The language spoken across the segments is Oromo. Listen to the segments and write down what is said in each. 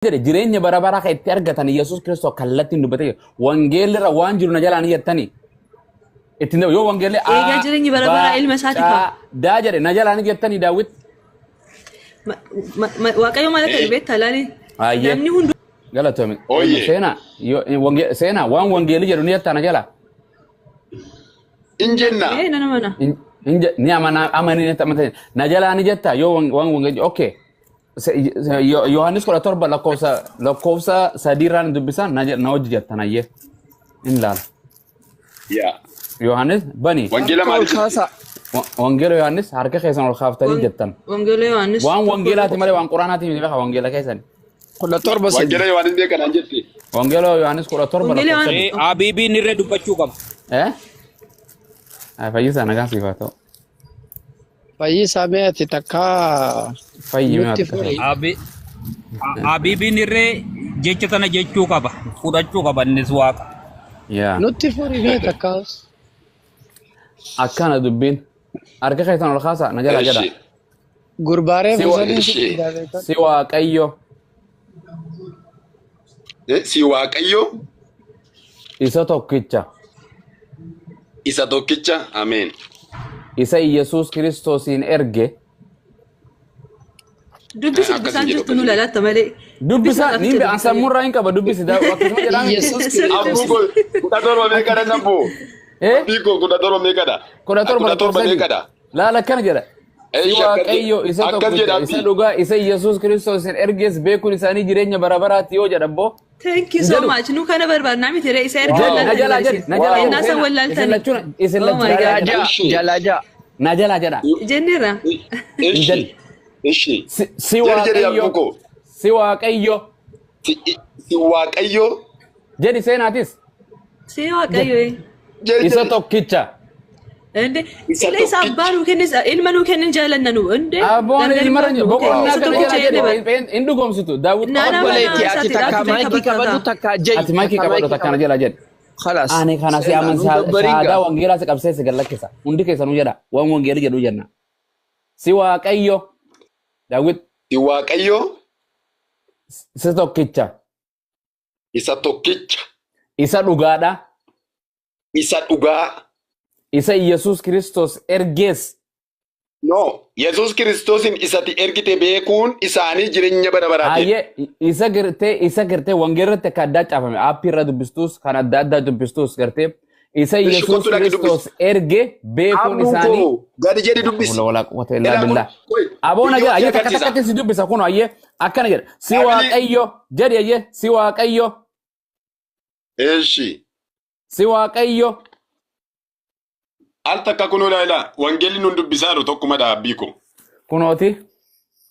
Jedhe jireenya bara baraa kan itti argatan Yesuus Kiristoos kallattiin dubbatee jira. Wangeelli irra waan jiru na jalaa ni jettanii. Ittiin yoo wangeelli A, Eegaa jireenyi bara B, baraa ilma isaati C, kaa. D jedhe na jalaa ni jettanii Daawit. Waaqayyo maal akka jedhu beektaa laali? Ayyee. Namni hunduu Galatoome. Ooyyee. Seenaa seenaa waan wangeelli jedhu ni jettaa na jalaa. In jenna. Ee nana mana. Ni amana amanii ni amantaa na jalaa ni jettaa yoo waan wangeelli okay. Yohaannis 17 lakkoofsa 3 irraan dubbisan na hojii jettan ayyee. In laala. Yaa. Yohaannis bani. Wangeela Harka ol maaliif? kaasaa. Wangeela Yohaannis harka keessan ol kaaftanii jettan. Wangeela Yohaannis. Waan wangeelaati malee waan quraanaati miti beekaa wangeela keessan. 17 3. Wangeela Yohaannis beekanaan jette. Wangeela Yohaannis 17 Wangeela lakkoofsa Yohaannis. 3. Abiibiin irra dubbachuu qaba. Eh? Fayyisaa nagaan siif haa ta'u. Fayyisaa mee ati takkaa Fayyi mee nutti ati furi. Abiibiin irree jecha tana jechuu qaba. Fudhachuu qaba innis waaqa. Yaa. Nutti furi mee takkaas. Akkana dubbiin. Harka keessan ol kaasaa na jalaa jedha. Eshi. Gurbaaree Si fuusanii Eshi. sitti beekan. Si Waaqayyo Si Waaqayyo isa tokkicha isa tokkicha. Ameen. isa Yesuus Kiristoosiin erge. Dubbisi dubbisaan Akkasin jedhu jirtu nu akkasin jedhu. lalatta malee. Dubbisa niin be an sammuurraa hin qaba dubbisi akkasuma jedhaa miti. Yesuus Kiristoos. Abbuu koo 17 meeqadha nabboo? Eh? Abbii koo 17 meeqadha? 17 17 lakkoofsa 3. meeqadha? Laala akkana jedha. Si Eshi akkas Waaqayyo isa akkas tokkicha jedha isa abbii. dhugaa isa Yesuus Kiristoosiin erges beekuun isaanii jireenya bara baraati yoo jedha abboo. Thank you so Jedhu. much. Nu kana barbaadnaa miti ree isa erga Jedhi na wallaaltanii jalaa jedhi barsiisa. na jalaa jedhi Ennaa san seenaa isin wallaaltanii. lachuun isin Oh lachuu my na jalaa God. jedha. Eshi. Jalaa ja'a. Na jalaa jedha. Jenneerra. Hin Eshi. jedhi. Eshi. Si Jedhi jedhi Waaqayyo abbuu koo. si Waaqayyo Si Waaqayyo jedhi seenaatis Si Waaqayyo. jedhi isa jedhi. tokkicha. Inde Isa sila isa tokkicha. abbaa nuu kennis ilma nuu kennin jaalanna nu. Inde Abboon gargar hin ilmarra baafnu. boqonnaa Isa kana tokkicha jalaa jenne jedhi bara. hin dhugoomsitu Daawit Nana qofa mana Obboleetti ati isaati takka dhaabtu maayikii qabadhu takka takka ja'i. Ati maayikii Takka qabadhu maayikii takka na qabadhu. jalaa jedhi. Khalaas. Ani kana si Seenaa aman nu gabbariin shaadaa gaa. wangeelaa si qabsee si gallakkisa. Hundi keessanuu jedha waan wangeelii jedhu jenna. Si Waaqayyo Daawit Si Waaqayyo isa tokkicha isa tokkicha isa dhugaadha isa dhugaa. isa Yesuus Kiristoos ergees No, Yesuus Kiristoosin isati ergite beekuun isaanii jireenya bara baraati. Ayyee isa gartee wangeelratti akka addaa caafame aappii irra dubbistus kan adda addaa dubbistus gartee isa Ishi Yesuus kottu dhaqi Kiristoos dubbisi. erge beekuun Abbuun isaanii koo gadi jedhi dubbisi. Hawla walaa quwwata illaa Ilaa kun billah. koi Aboon viidiyoo ayyee si ayyee takka agarsiisa. takkatti si dubbisa kun ayyee akkana jedha si Dhaabbilee Waaqayyo jedhi ayyee si Waaqayyo Eshi. si Waaqayyo Al takka kunoo ilaa wangeelli nun dubbisaa jiru tokkuma dhaabbii koo. Kunooti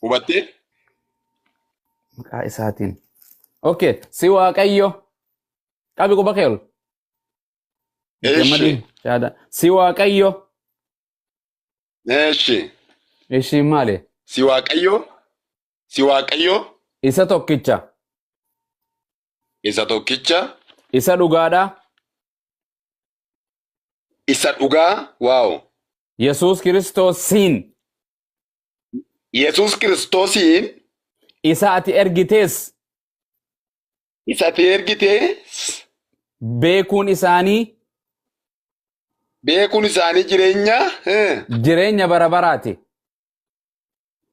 Hubattee? Maqaa isaatiin. Okay, si Waaqayyo qabi quba kee ol. Eshi. Gammadii shaada. Si Waaqayyo Eshi. Ishiin maali? Si Waaqayyo. Si Waaqayyo Isa tokkicha isa tokkicha isa dhugaadha isa dhugaa waaw. Yesuus Kiristoosiin Yesuus Kiristoosiin isa ati ergitees isa ati ergitee beekuun isaanii beekuun isaanii jireenya. Jireenya bara baraati.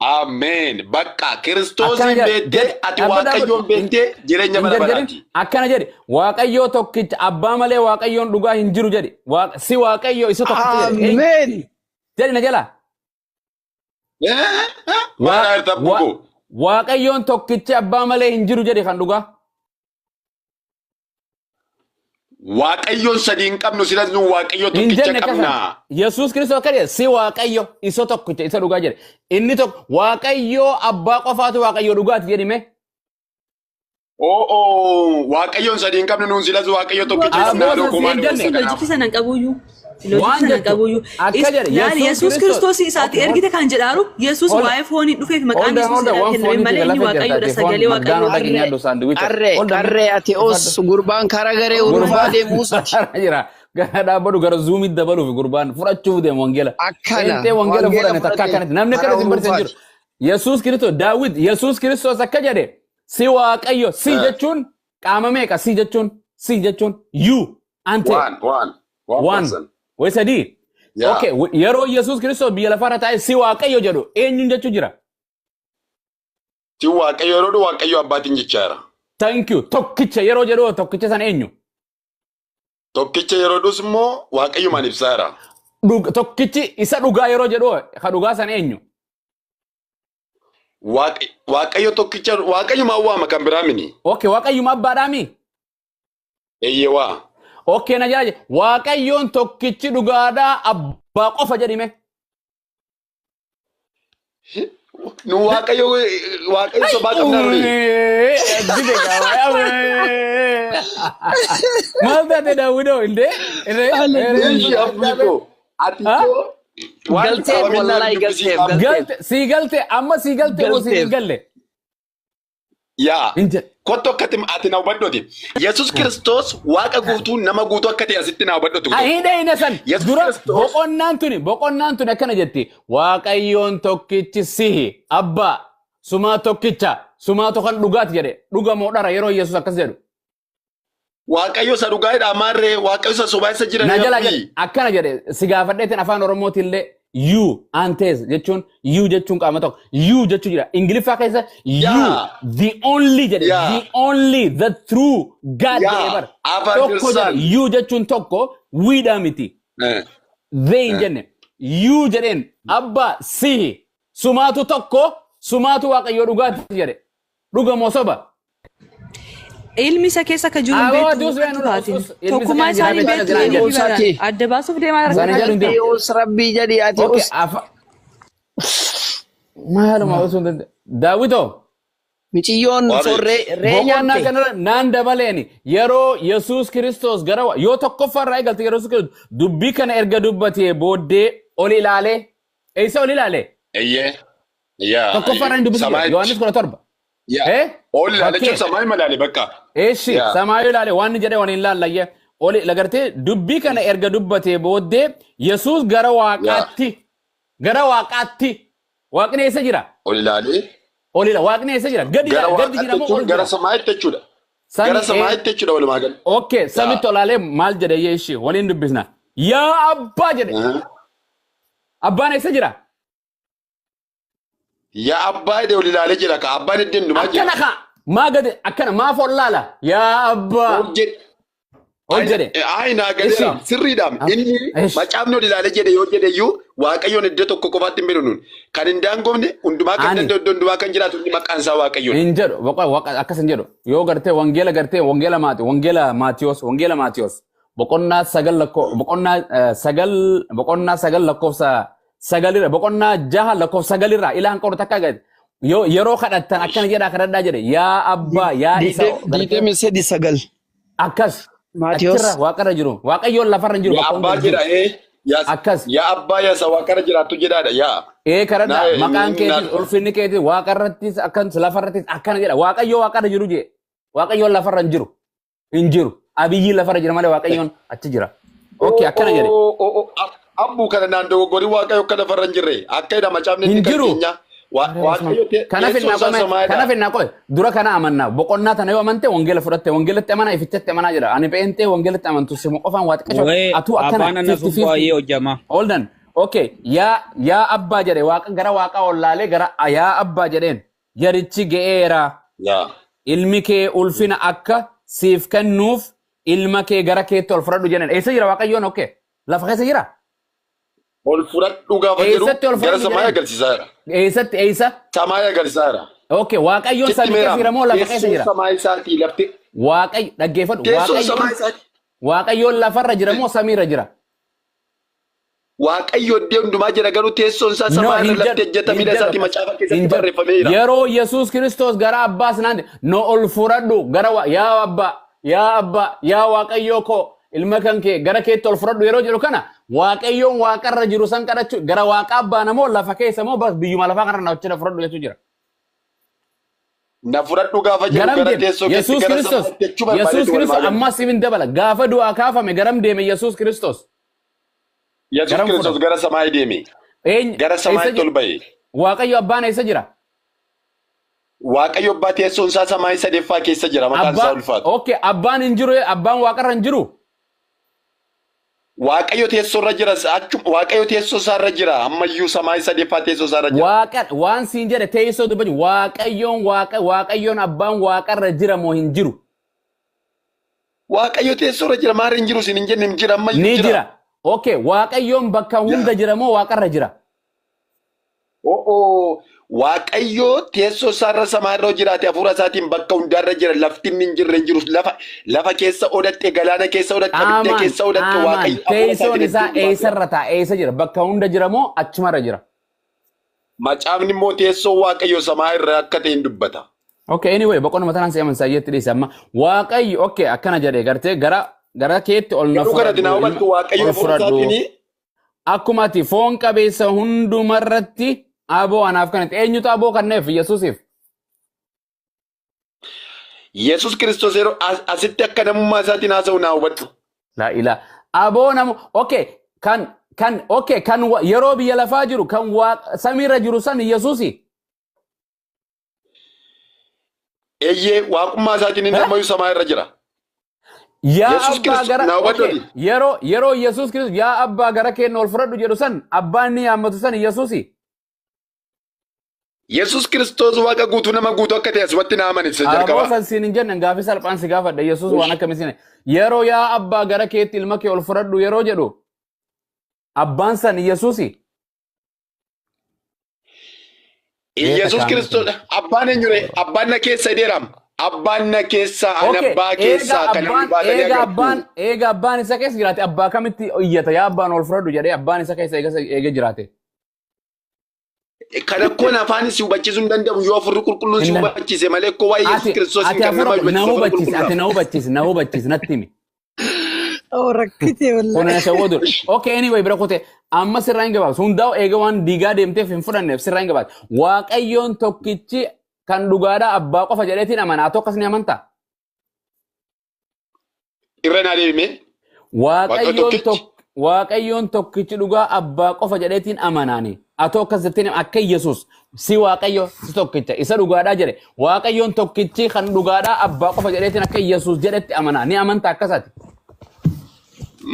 Ameen. Bakka Akkana Kiristoosiin jedha beektee jedhi ati dhaabbata Waaqayyoon dhaabbata beektee jireenya hin bara jarjarin baraati. Akkana jedhi Waaqayyoo tokkicha abbaa malee Waaqayyoon dhugaa hin jiru jedhi si Waaqayyo isa tokkicha jedhi. Ameen. Jedhi na jala. Maal aarta buko? Waaqayyoon tokkichi abbaa malee hin jiru jedhi kan dhugaa. Waaqayyoon sadii hin qabnu silas nu Waaqayyo Hin tokkicha jenne qabna. kasan. Yesuus Kiristoos akka jedhe si Waaqayyo isa tokkicha isa dhugaa jedhe. Inni tokko Waaqayyoo abbaa qofaatu Waaqayyo dhugaati jedhi mee. Oo Waaqayyoon sadii hin qabnu nuun silas Waaqayyo tokkicha qabna. Abboota Haadhoo kumaa hin dhugosa jenne. kanaaf. Loojikii sana hin qabuyyuu. Loojikii Waan sana hin jettu qabuyyuu. akka jedhe Laali Yesuus Yesuus Kiristoos. Kiristoos isaati ergite kan jedhaaru Yesuus Hold waa'ee fooniin dhufeef maqaan hold on Yesuus hold on jedhaan waan kenname fooniiti malee inni lafa Waaqayyoodha jirtaati foon sagalee maggaanoo Waaqayyoo. dhaqi nyaadhu saanduwicha. Qarree Hold on qarree ati os gurbaan karaa garee urufaa Gurbaan deemuusati. jira. Gara dhaabbatu gara zuumitti dabaluuf gurbaan fudhachuuf deemu wangeela. Akkana Seentee wangeela wangeela fudhanne takka fudhate akkanatti namni karaa akkana isin barsiisan urufaati. jiru. Yesuus Kiristoos Daawit Yesuus Kiristoos akka jedhe Si Waaqayyo si jechuun qaama meeqa si jechuun si jechuun you ante One, one, one one person. way sadii. Yeah. Okay, yeroo Yesuus Kiristoos biyya lafaarra taa'e si Waaqayyo jedhu eenyuun jechuu jira? Si Waaqayyo yeroo jedhu Waaqayyo abbaatiin jechaa jira. Thank you. Tokkicha yeroo jedhu tokkicha sana eenyu? Tokkicha yeroo dhus immoo Waaqayyumaan ibsaa jira. Tokkichi isa dhugaa yeroo jedhu ka dhugaa sana eenyu? Waaqayyo tokkicha Waaqayyumaan waama kan biraa mini. Okay, Waaqayyuma abbaadhaami? Eeyyee waa. Okay, na jala Waaqayyoon tokkichi dhugaadhaa abbaa qofa jedhime. Nu Waaqayyo Waaqayyo sobaa qabnaa nuni. Maal taate Daawwidoo indee? Eeyyee abbaa koo. Ati koo waan Galteef sababiin wallahi naan dubbisiif galteef abdii. galteef. Galte sii galte amma sii galte moo sii hin Galteef. galle? Yaa. Hin jedhe. Kottu akkati ati na hubadhooti. Yesuus Kiristoos Waaqa guutuu nama guutuu akka ta'e asitti na hubadhooti. Hin dheeyne san Yesuus dura Kiristoos boqonnaan tuni akkana jetti Waaqayyoon tokkichi sihi abbaa sumaa tokkicha sumaatu kan dhugaati jedhe dhuga moo dhara yeroo Yesuus akkas jedhu. Waaqayyo isa dhugaadha maarree Waaqayyo isa sobaa isa jiran Na jala jedhe abdii. akkana jedhe si gaafadheetiin afaan Oromootiin illee you antes jechuun you jechuun qaama tokko you jechuu jira Ingiliffaa keessa you Yaa. the only jedhe Yaa. the only the true God Yaa. jedhe bara Afaan tokko jedhe Dirsaan. you jechuun tokko wiidhaa miti. They hin jenne you jedheen abbaa sihi sumaatu tokko sumaatu Waaqayyoo dhugaati jedhe dhuga moo soba? Ilmi isa keessa akka jiru hin Aboo, beektu dus maqaa been dhugaatiin. us- ilmi isa Tokkummaa keessa isaanii hin jira beektu beektu jedhanii Usati. baraan adda baasuuf deemaa Isaanii jira. jedhu hin deemu. Us rabbii jedhi ati Okay, us. afa maaluma osoo hin danda'e. Daawitoo. Miciyyoon Waabe. forree ree Boqonnaa nyaatte. kanarra naan dabaleeni yeroo Yesuus Kiristoos gara yoo tokkoffaa irraa eegalte yeroo Yesuus Kiristoos dubbii kana erga dubbatee booddee ol ilaalee eessa ol ilaalee Eeyyee. Yaa. tokkoffaa irraa hin dubbisu jira Yohaannis 17. Yaa. Eh? Ol ilaale Fakkee. jechuun samaayii malaale bakka. Eeshi Yaa. samaayii ilaale waan inni jedhe waliin laallayye oli lagartee dubbii kana erga dubbatee booddee Yesuus gara waaqaatti gara waaqaatti waaqni eessa jira? Ol ilaalee. Ol ila waaqni eessa jira? Gadi Gara jira gadi waaqaatti jira moo ol jechuun gara jira? samaayitti jechuudha. Sami Gara samaayitti jechuudha walumaa gala. Okay, samitti olaalee maal jedhe yeeshi waliin dubbisna. Yaa abbaa jedhe. Abbaan eessa jira? Yaa abbaa jedhe ol ilaalee jira ka abbaan iddoo hundumaa jira. Akkana ka maa gadi akkana maaf ol laala? Yaa abbaa Ol jedhe. ol jedhe. Ayi naa galeera Ishi. sirriidhaam inni Ishi. macaafni ol ilaalee jedhe yoo jedhe iyyuu Waaqayyoon iddoo tokko qofaatti hin beeknu nuun. Kan hin daangofne hundumaa kan Ani. danda'u iddoo hundumaa kan jiraatu inni maqaan isaa Waaqayyoon. Hin jedhu waqa waqa akkas hin jedhu yoo gartee wangeela gartee wangeela maati wangeela Maatiyos wangeela Maatiyos boqonnaa 9 lakkoo boqonnaa 9 boqonnaa 9 lakkoofsa 9 irra boqonnaa 6 lakkoofsa 9 irraa ilaan qoru takka gadi yoo yeroo kadhattan akkana jedhaa kadhadhaa jedhe yaa abbaa yaa isa gartee 23:9. akkas Maatiyos. achirra waaqarra jiru Waaqayyoon lafarra hin jiru Yaa bakka abbaa hunda hin jiru jedha ee. Akkas. Yaa abbaa yaa isa waaqarra jiraattu jedhaadha yaa. Ee kadhadhaa maqaan Na keetis ulfinni keetis waaqarrattis akkas lafarrattis akkana jedha Waaqayyoo waaqarra jiru jee Waaqayyoon lafarra hin jiru hin jiru Abiyyiin lafarra jira malee Waaqayyoon achi jira. Okay akkana jedhe Abbuu kana naan dogoggorii Waaqayyo akka lafarra hin jirre akka jedha macaafni hin inni kan jiru. keenya Waaqayyo Kanaaf teessoo hin isaa qome samaayidha. kanaaf hin qome dura kana amanna boqonnaa tana yoo amante wangeela fudhatte wangeelatti amanaa ifichatti amanaa jedha ani peentee wangeelatti amantu simu qofaan waa xiqqasho Wayee atuu akkana afaan anna 50 sun baay'ee 50 hojjama. Hold on. Okay. Yaa yaa abbaa jedhe waaqa gara waaqa ollaalee gara yaa abbaa jedheen yarichi ga'eera. Yaa. Ilmi kee ulfina akka siif kennuuf ilma kee gara keetti ol fudhadhu jedheen. Eessa jira Waaqayyoon? Okay. Lafa keessa jira? Ol fudhadhu gaafa jedhu Eessatti ol gara fudhadhu samaayii jedheen? agarsiisaa jira. Eessatti eessa? Samaayii agarsiisaa jira. Okay. Waaqayyoon Sitti samii keessa meeraam jira moo lafa keessa teessoon jira? samaayii isaatii lafti Waaqayyo dhaggeeffadhu. teessoon Waaqayyoon samaayii isaatii Waaqayyoon lafarra jira moo samiirra jira? Waaqayyo iddoo hundumaa jira garuu teessoon isaa No, samaayii hin irra lafti jedhu. ejjeta Hin miila jedhu. isaatii macaafa keessatti Hin jedhu. barreeffamee jira. Yeroo Yesuus Kiristoos gara abbaas naan no ol fudhadhu gara yaa abbaa yaa abbaa yaa Waaqayyoo koo ilma kan kee gara keetti ol fudhadhu yeroo jedhu kana Waaqayyoon waaqarra jiru san kadhachuu gara waaqa abbaa namoo lafa keessa moo bas biyyuma lafaa kanarra na hojjeta fudhadhu jechuu jira. Na fudhadhu gaafa jedhu Garam gara deeme teessoo keetti Yesuus gara Kiristoos samaatti jechuu Yesuus barbaadeetu walumaa Kiristoos gala. ammas siif hin dabala gaafa du'aa kaafame garam deeme Yesuus Kiristoos Yesuus garam Kiristoos fudhate gara samaayii deeme. eenyu Gara eessa samaayitti jira ol ba'e. Waaqayyo abbaan eessa jira? Waaqayyo abbaa teessoon isaa samaayii sadeeffaa keessa jira maqaan isaa Abbaa ulfaatu. okay abbaan hin jiru abbaan waaqarra hin jiru. Waaqayyo teessoo irra jira achuma Waaqayyo teessoo isaa irra jira ammayyuu samaayii sadeeffaa teessoo isaa irra jira. Waaqa waan siin jedhe teessoo dubbatu waaqayyoon waaqa waaqayyoon abbaan waaqarra jira moo hin jiru? Waaqayyo teessoo irra jira maal hin jiru siin hin jenne hin jira ammayyuu Ni jira. jira. Okay waaqayyoon bakka hunda jira moo waaqarra jira? O'oo Waaqayyo teessoo isaarra samaarra jiraate hafuura isaatiin bakka hundaarra jira lafti inni hin jirre hin jiru lafa lafa keessa odatte galaana keessa odatte abidda Qaamaan keessa odatte qaamaan Waaqayyo hafuura teessoon isaatiin isaa iddoo hundumaa jira. eessarra ta'a eessa jira bakka hunda jira moo achumarra jira? Macaafni immoo teessoo Waaqayyo samaa irra akka ta'e hin dubbata. Okay anyway boqonnuma tanaan si amansaa dhiise amma waaqayyo okay akkana jedhe gartee gara gara keetti ol na Garuu kanatti fudhadhu naa ilma hubattu Waaqayyo ol hafuura fudhadhu. isaatiin Akkuma ati foon qabeessa hundumarratti aboo anaaf kanatti eenyutu aboo kanneef Yesuusiif? Yesuus Kiristoos yeroo asitti akka namummaa isaatiin haasa'u naa hubadhu. Laa ilaa aboo namu okay kan kan okay kan yeroo biyya lafaa jiru kan waaqa samiirra jiru san Yesuusi. Eeyyee waaqummaa isaatiin inni Eh? ammayyuu samaa irra jira. Yaa Yesuus abbaa Kiristoos gara naa hubadhu okay ati. yeroo yeroo Yesuus Kiristoos yaa abbaa gara keenya ol fudhadhu jedhu san abbaan ni yaammatu san Yesuusi. Yesuus Kiristoos waaqa guutuu nama guutuu akka ta'e asumatti naa amani isa Aboo jalqaba. san siin hin jenne gaafii salphaan si gaafadha Yesuus waan akkamii siin yeroo yaa abbaa gara keetti ilma kee ol fudhadhu yeroo jedhu abbaan san Yesuusi. Beeka Yesuus kaanii Kiristoos kun. abbaan eenyure abbaan na keessa jedhama. Abbaan na keessa an Okay, abbaa eega keessa kan namni abbaan baatanii eega agartu. abbaan eega abbaan isa keessa jiraate abbaa kamitti iyyata yaa abbaan ol fudhadhu jedhee abbaan isa keessa eega eega jiraate. Kana koon afaan si hubachiisuu hin danda'u yoo hafuurri qulqulluun si Hin danda'u. hubachiise malee koo waa'ee Yesuus Ati Kiristoos ati kan nama hafuura na hubachiisu hafuura hubachiisi ati qulqulluudha. na hubachiisi na hubachiisi natti himi. Oh, rakkite Kun wallahi. na shawwadu. Okay anyway bira kute amma sirraa hin gabaabsu hundaa'u eega waan diigaa deemteef hin fudhanneef sirraa hin gabaabsu. Waaqayyoon tokkichi kan dhugaadhaa abbaa qofa jedheetiin amana haa tokkos ni amantaa? Irra naa deebime. Waaqa Waaqayyoon tokkichi. Waaqayyoon tokkichi dhugaa abbaa qofa jedheetiin amanaani. Atoo akkas jettiin akka Yesuus si Waaqayyo si tokkicha isa dhugaadhaa jedhe. Waaqayyoon tokkichi kan dhugaadhaa abbaa qofa jedheetiin akka Yesuus jedhetti amanaa. Ni amantaa akkasaati.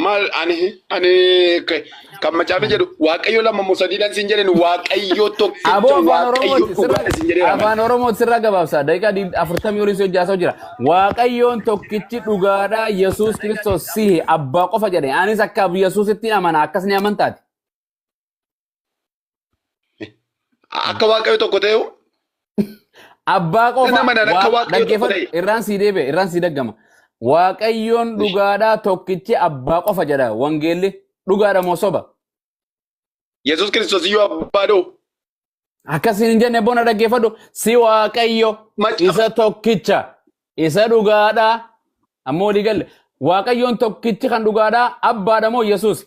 Maal ani ani kan macaafni jedhu Waaqayyo lama moo sadiidhaan siin jedhan Waaqayyo tokkicha Aboo afaan Waaqayyo Oromooti sirra dhugaadha siin jedheera. afaan Oromooti sirra gabaabsa. Daqiiqaa 40 olii si hojjaasaa jira. Waaqayyoon tokkichi dhugaadhaa Yesuus Kiristoos si abbaa qofa jedhe. Anis akka Yesuusitti amana akkas ni amantaati. Akka Waaqayyo tokko ta'e Abbaa qofa Nan amana akka Waaqayyo tokko dhaggeeffadhu ta'e. irraan sii deebi'e irraan sii daggama. Waaqayyoon dhugaadhaa tokkichi abbaa qofa jedha wangeelli dhugaadha moo soba? Yesuus Kiristoos iyyuu abbaa dhoo. Akkasiin hin jenne bona dhaggeeffadhu si Waaqayyo Macaafa isa tokkicha isa dhugaadhaa ammoo walii galle Waaqayyoon tokkichi kan dhugaadhaa abbaadha moo Yesuus?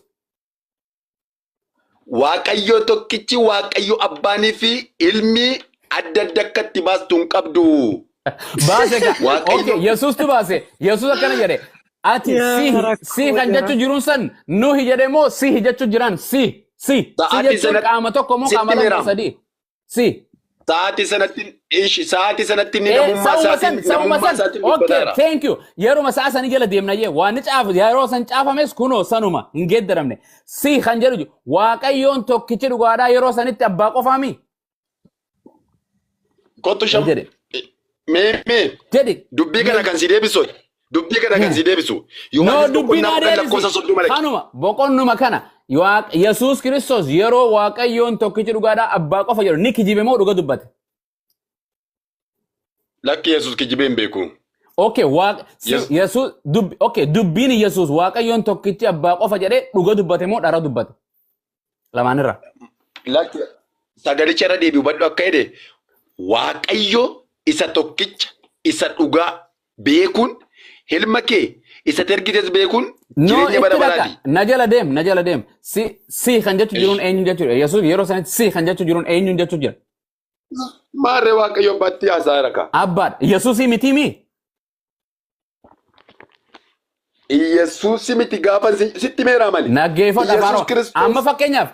Waaqayyo tokkichi Waaqayyo abbaanii fi ilmi adda adda akka itti baastu hin qabdu. Baase ka Waaqayyo okay Yesuustu baase Yesuus akkana jedhe ati Yaa si si kan rakkoodha. jechuu jiruun san nuhi jedhe moo si jechuu jiran si si si sa'aatii jechuun sanatti qaama tokko moo sitti qaama lama moo meeraam. sadii si Sa'aatii sanatti ishi sa'aatii sanatti inni namummaa Sa'uma san isaatiin sa'uma namummaa san isaatiin okay dubbataara. thank you yeruma sa'a sanii jala deemna jee waan ni caafu yeroo san caafames kunoo sanuma hin geeddaramne si kan jedhu jiru waaqayyoon tokkichi dhugaadhaa yeroo sanitti abbaa qofaami Kottu hin sham jedhe mee mee jedhi dubbii kana kan si deebisu dubbii kana kan si deebisu No Yohaannis dubbii boqonnaa naa 10 lakkoofsa deebisi 30 dhaqi. kanuma boqonnuma kana Yesuus Kiristoos yeroo waaqayyoon tokkichi dhugaadhaa abbaa qofa jedhu ni kijibe moo dhuga dubbate? Lakki Yesuus kijibee hin beeku. Okay, Yesuus okay, dubbiin Yesuus waaqayyoon tokkichi abbaa qofa jedhee dhuga dubbate moo dhara dubbate? Lamaanirra. Lakki sagalicha irra deebi'u hubadhu akka jedhe Waaqayyo isa tokkicha isa dhugaa beekuun ilma kee isa ergites beekuun No, jireenya bara itti dhaqa. baraati. Na jala deem, na jala deem. Si si kan jechu jiruun eenyu jechuudha. Yesuus yeroo sanitti si kan jechu jiruun eenyu jechu jira. Maarree Waaqayyo abbaatti haasaa jira. Abbaadha. Yesuusii miti mi? Yesuus miti gaafa sitti meeraa mali. Naggeeffadhu afaan Yesuus Oromoo. Kiristoos Amma fakkeenyaaf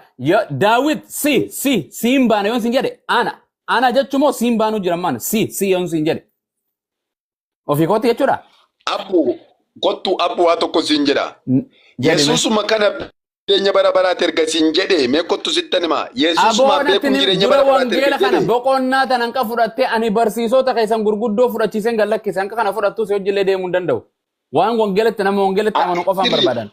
Daawit si si si hin baane yoon sin jedhe ana Ana jechuun moo siin baanuu jira maan si si yoon siin jedhe. Ofii kooti jechuudha. Abbu kottu abbu waa tokko siin jedha. Jedhime. Yesuusuma kana jireenya bara baraatti erga siin jedhe mee kottu sittan hima. Yesuusuma Aboo natti beekuun jireenya dura bara baraatti wangeela erga kana jedhe. boqonnaa tanan ka fudhattee ani barsiisota keessan gurguddoo fudhachiiseen gad lakkise hanqa kana fudhattus hojillee deemuu hin danda'u. Waan wangeelatti nama wangeelatti amanu qofaan barbaadan.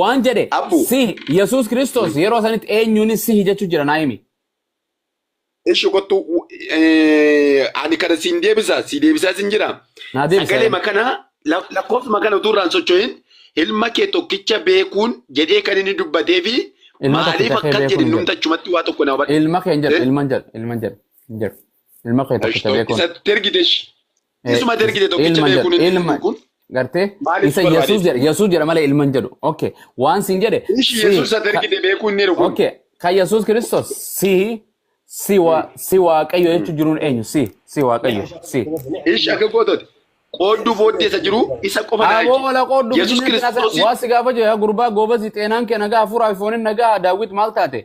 Waan jedhe Abbu. si Yesuus Kiristoos yeroo sanitti eenyuunis si jechuu jira naa himi. Ishi kottu ani kana siin deebisa si deebisaa siin jira. Naa deebisa. Sagalee makana lakkoofsuma kana utuu irraan socho'in ilma kee tokkicha beekuun jedhee kan inni dubbatee fi Ilma maaliif tokkicha kee akkas beekuun jedhe hin jedhu. numti achumatti waa tokko na hubadhu. Ilma kee hin jedhu Eh? ilma hin jedhu ilma hin jedhu hin jedhu. Ilma kee tokkicha beekuun. Isa tergite isuma tergite tokkicha Ilma hin beekuun jedhu inni ilma kun gartee maaliif isa barbaade? Yesuus jedha Yesuus jedha malee ilma hin jedhu. Okay waan siin jedhe Ishi si Yesuus isa tergite beekuun inni kun. Okay, kan Yesuus Kiristoos si si wa si Waaqayyo jechuun jiruun eenyu si si Waaqayyo si. Ishi akka gootooti. Qoodduu booddee isa jiru isa qofa naa Aboo wala qooddu Yesuus Kiristoos waa si gaafa jiru yaa gurbaa goobasi xeenaan kee nagaa hafuuraa fi fooniin nagaa daawwit maal taate?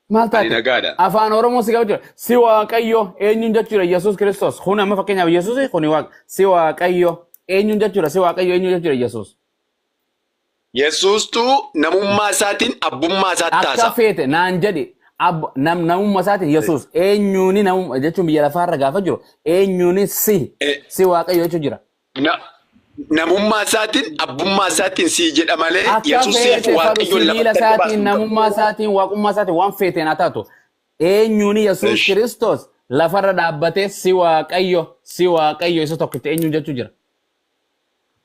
Maal Ani taate? nagaadha. Afaan Oromoo si gaafa jiru si Waaqayyo eenyuun jechuudha Yesuus Kiristoos kun amma fakkeenyaaf Yesuus kuni Waaqa si Waaqayyo eenyuun jechuudha si Waaqayyo eenyuun jechuudha Yesuus. Yesuustuu namummaa isaatiin abbummaa isaatti Akka taasa. feete naan jedhi namummaa isaatiin Yesuus eenyuuni namummaa jechuun biyya lafaarra gaafa jiru eenyuuni si si Waaqayyo jechuun jira. Namummaa isaatiin abbummaa isaatiin si jedha malee Akka Yesuusiif feete fadhu Waaqayyoon sibiila lafatti adda isaatiin baasuu hin qabu. namummaa isaatiin waaqummaa isaatiin waan feeteen haa taatu eenyuuni Yesuus Ish. Kiristoos lafarra dhaabbatee si Waaqayyo si Waaqayyo isa tokkicha eenyuun jechuu jira.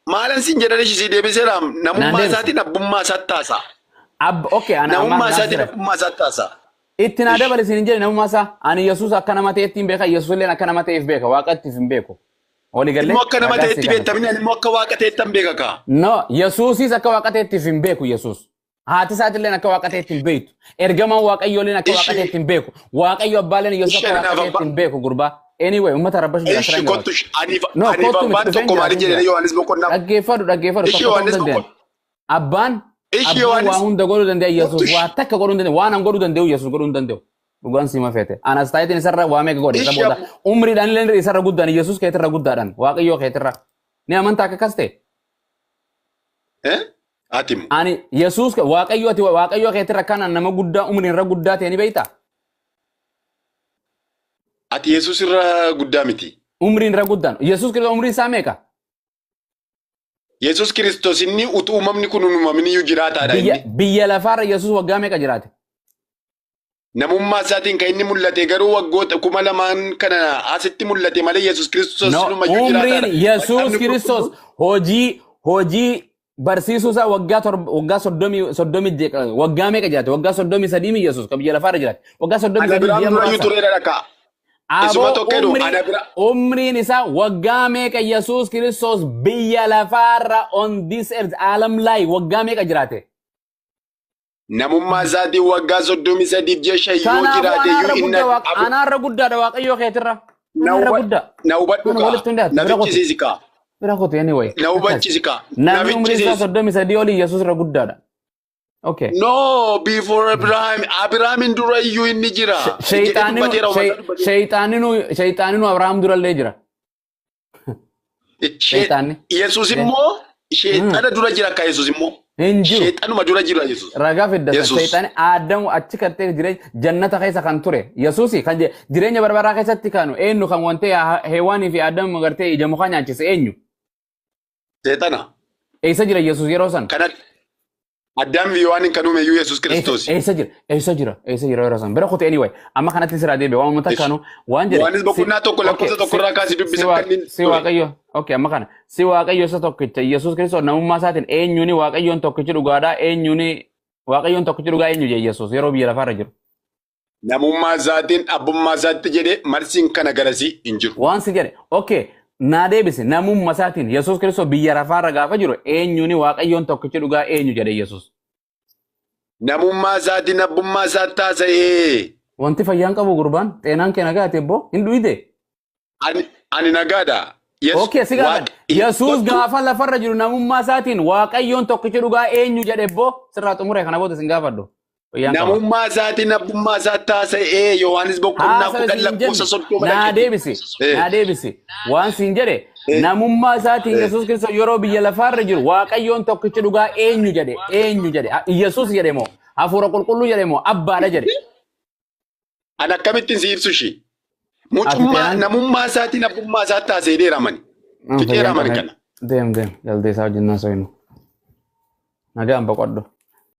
Maalan siin jedhan ishii si deebiseera Naan namummaa deebise. isaatiin abbummaa isaatti taasa. Okay ana amma Namummaa naaf isaatiin jira. abbummaa isaatti taasa. Itti naa Ish. dabale siin hin jedhe namummaa isaa ani Yesuus akka nama ta'etti hin beeka Yesuus illee akka nama ta'eef beeka waaqatti hin beeku. Walii gallee Immoo akka nama ragaa si ta'etti kana. beektamni ani immoo akka waaqa ta'etti hin beeka kaa. No, Yesuusis akka waaqa ta'etti hin beeku Yesuus. Haati isaatillee akka waaqa ta'etti hin beektu. Ergamaan Waaqayyoolleen akka waaqa Ishi ta'etti hin beeku. Waaqayyo abbaalleen Yesuus ishi akka waaqa anaaf ta'etti abbaa hin beeku gurbaa. Anyway, uummata rabbashu jira ishi asirra hin gabaatu. kottu aniif No, aniif kottu miti abbaan dhufeen tokko jira maaliin dhufeen jedhee jira. Yohaannis boqonnaa Dhaggeeffadhu dhaggeeffadhu ishi tokko ta'uu Yohaannis danda'an. boqonnaa Abbaan ishi abbaan waa Yohaannis hunda godhuu danda'a kottu Yesuus waa takka godhuu hin danda'u waan an godhuu danda'u Yesuus godhuu hin danda'u. Dhugaan siima feete. Anas taayitiin isarra waa meeqa godhe isa ishi booda abbu umriidhaan illee isarra guddaan Yesuus keetirra guddaadhaan Waaqayyoo keetirra. Ni amantaa akka akkas ta'e. eh atimu Ani Yesuus Waaqayyo ati Waaqayyo keetirra kanaan nama guddaa umriin irra guddaa ta'e ni beektaa? Ati Yesuus irra guddaa miti. Umriin irra guddaan. Yesuus Kiristoos umriin isaa meeqa? Yesuus Kiristoos inni utuu uumamni kun hin uumamin iyyuu jiraataadha Biyya inni. biyya lafaarra Yesuus waggaa meeqa jiraate? Namummaa isaatiin kan inni mul'ate garuu waggoota 2000 kana asitti mul'ate malee Yesuus Kiristoos No, silumayyuu umriin jiraataadha. Yesuus Macaafni Kiristoos qulqulluun hojii hojii barsiisuu isaa waggaa torba waggaa soddomii waggaa meeqa jiraate? Waggaa 33 mi Yesuus kan biyya lafaarra jiraate? Waggaa ana 33 biraan ji'a durayyuu muraasa. tureera dhakaa. Isuma Aboo tokko jedhu ana bira umriin isaa waggaa meeqa Yesuus Kiristoos biyya lafaarra on this earth alam laay waggaa meeqa jiraate? Namummaa isaatiin waggaa 33 ji'a 5 yoo Kanaafuu jiraate iyyuu anaarra inni guddaa anaarra guddaadha Waaqayyoo keetirra. na Anaarra guddaa. na hubadhu Kana kaa walitti hundaati na bira qotu. fichisiisi kaa Bira qotu anyway. na Akkas. hubachiisi kaa na Namni umriin isaa fichisiisi. 33 olii Yesuus irra guddaadha. Okay. No, before Abraham, Abrahamin dura iyyuu inni jira. Jedhee Shayxaaninuu dubbateera uummata dubbateera. shayxaaninuu Abrahaam durallee jira. Shayxaanni. Yesuus immoo sheexana dura jira akka Yesuus immoo. Hin jiru. Sheexanuma dura jira Yesuus. Ragaa fiddatan Yesuus. shayxaani Aadamu achi kattee jireenya jannata keessa kan ture. Yesuusi kan jireenya barbaraa keessatti kanu eenyu kan wantee Heewaanii fi Aadamu gartee ija mukaa nyaachise eenyu? Seexana. Eessa jira Yesuus yeroo san? Kana Addaam fi Yohaaniin kan uume iyyuu Yesuus Kiristoos. Eessa jira? Eessa jira? Eessa jira yeroo san? Bira kute anyway. Amma kanatti siraa deebi'e waan uummata kanu waan jedhe. Yohaannis boqonnaa 1 lakkoofsa 1 irraa kaasee dubbisa akka inni Si Waaqayyo. Okay, amma kana. Si Waaqayyo isa tokkicha Yesuus Kiristoos namummaa isaatiin eenyuuni Waaqayyoon tokkichi dhugaadhaa eenyuuni Waaqayyoon tokkichi dhugaa eenyu jedhe Yesuus yeroo biyya lafaarra jiru. Namummaa isaatiin abbummaa isaatti jedhee marsiin kana garasii hin jiru. Waan si jedhe. Okay, naa deebise namummaa isaatiin Yesuus Kiristoos biyya lafaarra gaafa jiru eenyuuni Waaqayyoon tokkichi dhugaa eenyu jedhe Yesuus. Namummaa isaatiin abbummaa isaatti haasa'ee. Wanti fayyaan qabu gurbaan xeenaan kee nagaa ta'e boo hin dhuyite. Ani nagaadha. Okay, si gaafadha. Yesuus gaafa lafarra jiru namummaa isaatiin Waaqayyoon tokkichi dhugaa eenyu jedhe boo sirraa xumure kana booda sin gaafadhu. Fayyaan qaba. Namummaa isaatiin abbummaa isaatti haasa'ee Yohaannis boqonnaa Haasawa 10 siin lakkoofsa jenne 30 naa dhaqe. deebisi naa deebisi waan siin jedhe namummaa isaatiin Yesuus Kiristoos yeroo biyya lafaarra jiru Waaqayyoon tokkichi dhugaa eenyu jedhe eenyu jedhe Yesuus jedhe moo hafuura qulqulluu jedhe moo abbaadha jedhe. Ani akkamittiin si ibsu ishii? Ati Mucummaa ta'an namummaa isaatiin abbummaa isaatti haasa'ee dheeramani. Fixeera fayyaan amani qaba. kana. Deem deem jaldeessaa wajjin naa so'inu. Nagaan boqodhu.